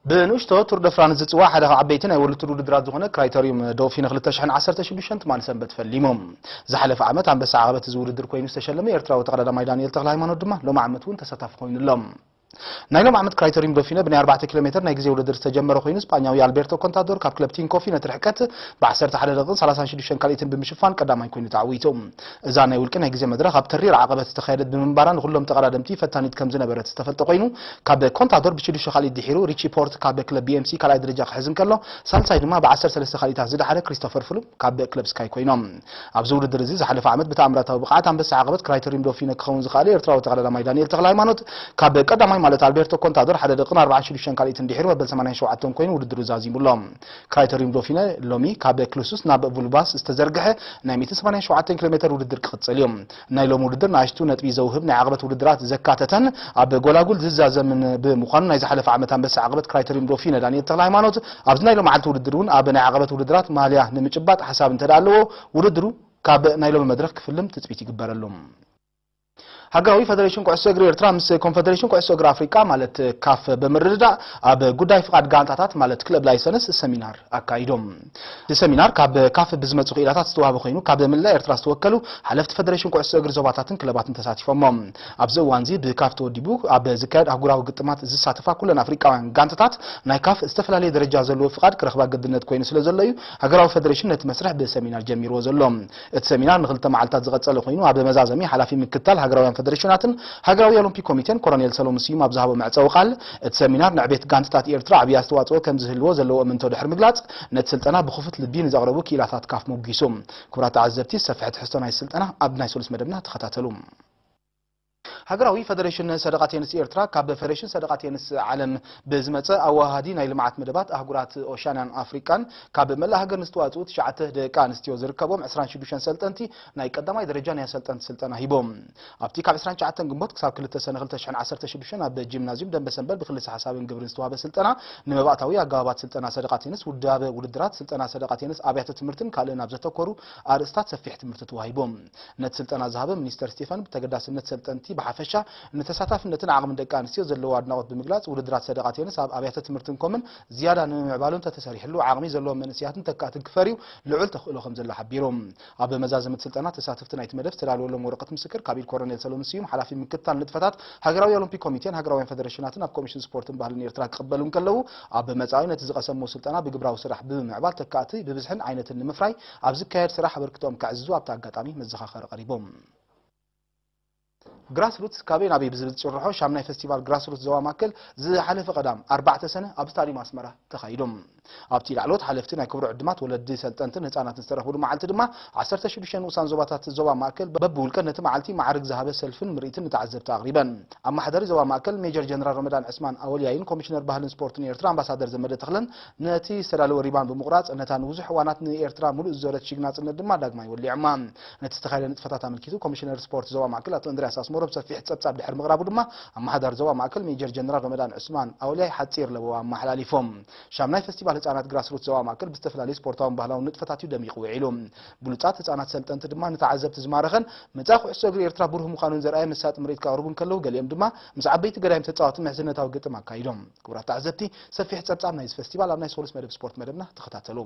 ብንእሽቶ ቱር ደ ፍራንስ ዝጽዋዕ ሓደ ካብ ዓበይቲ ናይ ወርልድ ቱር ውድድራት ዝኾነ ክራይተሪዩም ዶፊነ ክልተ ሽሕን ዓሰርተ ሽዱሽተን ትማሊ ሰንበት ፈሊሙ። ዝሓለፈ ዓመት ኣንበሳ ዓቐበት እዚ ውድድር ኮይኑ ዝተሸለመ ኤርትራዊ ተቐዳዳማይ ዳንኤል ተኽለ ሃይማኖት ድማ ሎም ዓመት እውን ተሳታፊ ኮይኑ ኣሎ። ናይ ሎም ዓመት ክራይተሪዩም ዶፊነ ብናይ ኣርባዕተ ኪሎ ሜትር ናይ ግዜ ውድድር ዝተጀመረ ኮይኑ፣ ስጳኛዊ ኣልቤርቶ ኮንታዶር ካብ ክለብ ቲንኮፊ ነቲ ርሕቀት ብ ዓሰርተ ሓደ ደቂቕን ሰላሳን ሽዱሽተን ካልኢትን ብምሽፋን ቀዳማይ ኮይኑ ተዓዊቱ። እዛ ናይ ውልቂ ናይ ግዜ መድረኽ ኣብ ተሪር ዓቐበት ዝተኻየደት ብምንባራ፣ ንኹሎም ተቐዳደምቲ ፈታኒት ከም ዝነበረት ዝተፈልጠ ኮይኑ፣ ካብ ኮንታዶር ብሽዱሽተ ካልኢት ድሒሩ፣ ሪቺ ፖርት ካብ ክለብ ቢ ኤም ሲ ካልኣይ ደረጃ ክሕዝ እንከሎ፣ ሳልሳይ ድማ ብ ዓሰርተ ሰለስተ ካልኢታት ዝደሓረ ክሪስቶፈር ፍሉም ካብ ክለብ ስካይ ኮይኖም። ኣብዚ ውድድር እዚ ዝሓለፈ ዓመት ብተኣምራታዊ ብቕዓት ኣንበሳ ዓቐበት ክራይተሪዩም ዶፊነ ክኸውን ዝኽኣለ ኤርትራዊ ተቐዳዳማይ ዳንኤል ተኽለ ሃይማኖት፣ ካብ ቀዳማይ ማለት ኣልቤርቶ ኮንታዶር ሓደ ደቂቕን ኣርባዓን ሽዱሽተን ካልኢትን ድሒሩ መበል ሰማንያን ሸውዓተን ኮይኑ ውድድሩ ዛዚሙ ኣሎ። ክራይተሪዩም ዶፊነ ሎሚ ካብ ክሉሱስ ናብ ቡልባስ ዝተዘርግሐ ናይ ሚእትን ሰማንያን ሸውዓተን ኪሎ ሜትር ውድድር ክቕጽል እዩ። ናይ ሎሚ ውድድር ንኣሽቱ ነጥቢ ዘውህብ ናይ ዓቐበት ውድድራት ዘካተተን ኣብ ጎላጉል ዝዛዘምን ብምዃኑ፣ ናይ ዝሓለፈ ዓመት ኣንበሳ ዓቐበት ክራይተሪዩም ዶፊነ ዳንኤል ተኽለ ሃይማኖት ኣብዚ ናይ ሎማዓልቲ ውድድር እውን ኣብ ናይ ዓቐበት ውድድራት ማልያ ንምጭባጥ ሓሳብ እንተ ደኣ ኣለዎ፣ ውድድሩ ካብ ናይ ሎሚ መድረኽ ክፍልም ትጽቢት ይግበረሉ። ሃገራዊ ፈደሬሽን ኩዕሶ እግሪ ኤርትራ ምስ ኮንፈደሬሽን ኩዕሶ እግሪ ኣፍሪቃ ማለት ካፍ ብምርድዳእ ኣብ ጉዳይ ፍቓድ ጋንታታት ማለት ክለብ ላይሰንስ ሰሚናር ኣካይዶም። እቲ ሰሚናር ካብ ካፍ ብዝመጹ ክኢላታት ዝተዋህበ ኮይኑ፣ ካብ መላእ ኤርትራ ዝተወከሉ ሓለፍቲ ፈደሬሽን ኩዕሶ እግሪ ዞባታትን ክለባትን ተሳቲፎሞ። ኣብዚ እዋን እዚ ብካፍ ተወዲቡ ኣብ ዝካየድ ኣህጉራዊ ግጥማት ዝሳተፋ ኩለን ኣፍሪቃውያን ጋንታታት ናይ ካፍ ዝተፈላለየ ደረጃ ዘለዎ ፍቓድ ክረኽባ ግድነት ኮይኑ ስለ ዘሎ እዩ ሃገራዊ ፈደሬሽን ነቲ መስርሕ ብሰሚናር ጀሚርዎ ዘሎ። እቲ ሰሚናር ንክልተ መዓልታት ዝቐጸለ ኮይኑ፣ ኣብ መዛዘሚ ሓላፊ ምክትታል ሃገራውያን ፈደሬሽናትን ሃገራዊ ኦሎምፒክ ኮሚቴን ኮሎኔል ሰሎሙን ስዩም ኣብ ዝሃቦ መዕጸዊ ቃል፣ እቲ ሰሚናር ንዕቤት ጋንታታት ኤርትራ ዓብዪ ኣስተዋጽኦ ከም ዝህልዎ ዘለዎ እምንቶ ድሕሪ ምግላጽ፣ ነቲ ስልጠና ብኽፉት ልቢ ንዘቕረቡ ክኢላታት ካፍ ሞጊሱ። ክቡራት ተዓዘብቲ፣ ዝሰፍሐ ትሕዝቶ ናይ ስልጠና ኣብ ናይ ሰሉስ መደብና ተኸታተሉ። ሃገራዊ ፈደሬሽን ሰደቓ ቴንስ ኤርትራ ካብ ፈደሬሽን ሰደቓ ቴንስ ዓለም ብዝመጸ ኣዋሃዲ ናይ ልምዓት መደባት ኣህጉራት ኦሻንያን ኣፍሪቃን ካብ መላእ ሃገር ንዝተዋጽኡ ትሽዓተ ደቂ ኣንስትዮ ዝርከቦም ዕስራን ሽዱሽተን ሰልጠንቲ ናይ ቀዳማይ ደረጃ ናይ ኣሰልጠንቲ ስልጠና ሂቦም። ኣብቲ ካብ ዕስራን ትሽዓተን ግንቦት ክሳብ ክልተ ሰነ ክልተ ሽሕን ዓሰርተ ሽዱሽተን ኣብ ጂምናዝዩም ደንበ ሰንበል ብክልሰ ሓሳብን ግብርን ዝተዋህበ ስልጠና፣ ንመባእታዊ ኣገባባት ስልጠና ሰደቓ ቴንስ፣ ውዳበ ውድድራት ስልጠና ሰደቓ ቴንስ፣ ኣብያተ ትምህርትን ካልእን ኣብ ዘተኮሩ ኣርእስታት ሰፊሕ ትምህርቲ ተዋሂቡ። ነቲ ስልጠና ዝሃበ ሚኒስተር ስቴፋን፣ ብተገዳስነት ሰልጠንቲ ብሓፈሻ ንተሳታፍነትን ዓቕምን ደቂ ኣንስትዮ ዘለዎ ኣድናቖት ብምግላጽ፣ ውድድራት ሰደቓ ቴንስ ኣብ ኣብያተ ትምህርትን ኮምን ዝያዳ ንምምዕባሉ እንተተሰሪሕሉ፣ ዓቕሚ ዘለዎም መንእሰያትን ተካእትን ክፈርዩ ልዑል ተኽእሎ ከም ዘሎ ሓቢሩ። ኣብ መዛዘሚ እቲ ስልጠና፣ ተሳተፍቲ ናይቲ መደብ ዝተዳለወሎም ወረቐት ምስክር ካብ ኢድ ኮሎኔል ሰሎሙን ስዩም፣ ሓላፊ ምክትታል ንጥፈታት ሃገራዊ ኦሎምፒክ ኮሚቴን ሃገራውያን ፈደሬሽናትን ኣብ ኮሚሽን ስፖርትን ባህልን ኤርትራ ክቕበሉ እንከለዉ፣ ኣብ መጻኢ ነቲ ዝቐሰምዎ ስልጠና ብግብራዊ ስራሕ ብምምዕባል፣ ተካእቲ ብብዝሕን ዓይነትን ንምፍራይ ኣብ ዝካየድ ስራሕ ኣበርክቶኦም ከዕዝዙ ኣብቲ ኣጋጣሚ መዘኻኸሪ ቀሪቦም። ግራስሩትስ ካበይ ናበይ ብዝብል ጭርሖ፣ ሻምናይ ፈስቲቫል ግራስሩትስ ዞባ ማእከል ዝሓለፈ ቀዳም ኣርባዕተ ሰነ ኣብ ስታድዩም ኣስመራ ተኻይዱ። ኣብቲ ላዕለዎት ሓለፍቲ፣ ናይ ክብሪ ዕድማት፣ ወለዲ፣ ሰልጠንትን ህጻናትን ዝተረኽብሉ መዓልቲ ድማ፣ ዓሰርተ ሽዱሽተ ንኡሳን ዞባታት ዞባ ማእከል በብውልቀ ነቲ መዓልቲ ማዕርግ ዝሃበ ሰልፍን ምርኢትን ንተዓዘብቲ ኣቕሪበን። ኣመሓዳሪ ዞባ ማእከል ሜጀር ጀነራል ረመዳን ዕስማን ኣወልያይን ኮሚሽነር ባህልን ስፖርትን ኤርትራ ኣምባሳደር ዘመደ ተኽለን ነቲ ዝተዳለወ ሪባን ብምቑራጽ፣ ነታ ንብዙሕ እዋናት ንኤርትራ ምሉእ ዝዞረት ሽግ ናጽነት ድማ ዳግማይ ወሊዖማ። ነቲ ዝተኻየደ ንጥፈታት ኣመልኪቱ፣ ኮሚሽነር ስፖርት ዞባ ማእከል ኣቶ እንድርያስ ኣስመሮም ሰፊሕ ጸብጻብ ድሕሪ ምቕራቡ ድማ፣ ኣመሓዳሪ ዞባ ማእከል ሜጀር ጀነራል ረመዳን ዕስማን ኣወልያይ ሓጺር ለበዋ ኣመሓላሊፎም። ሻምናይ ፈስቲቫል ህጻናት ግራስሩት ዞባ ማእከል ብዝተፈላለዩ ስፖርታውን ባህላውን ንጥፈታት እዩ ደሚቑ ውዒሉ። ብሉጻት ህጻናት ሰልጠንቲ ድማ ንተዓዘብቲ ዝማረኸን መጻኢ ኩዕሶ እግሪ ኤርትራ ብሩህ ምዃኑን ዘርኣየ መሳጢ ምርኢት ከቕርቡ እንከለዉ፣ ገሊኦም ድማ ምስ ዓበይቲ ገዳይም ተጻወቲ ምሕዝነታዊ ግጥም ኣካይዶም። ክቡራት ተዓዘብቲ፣ ሰፊሕ ጸብጻብ ናይዚ ፈስቲቫል ኣብ ናይ ሰሉስ መደብ ስፖርት መደብና ተኸታተሉ።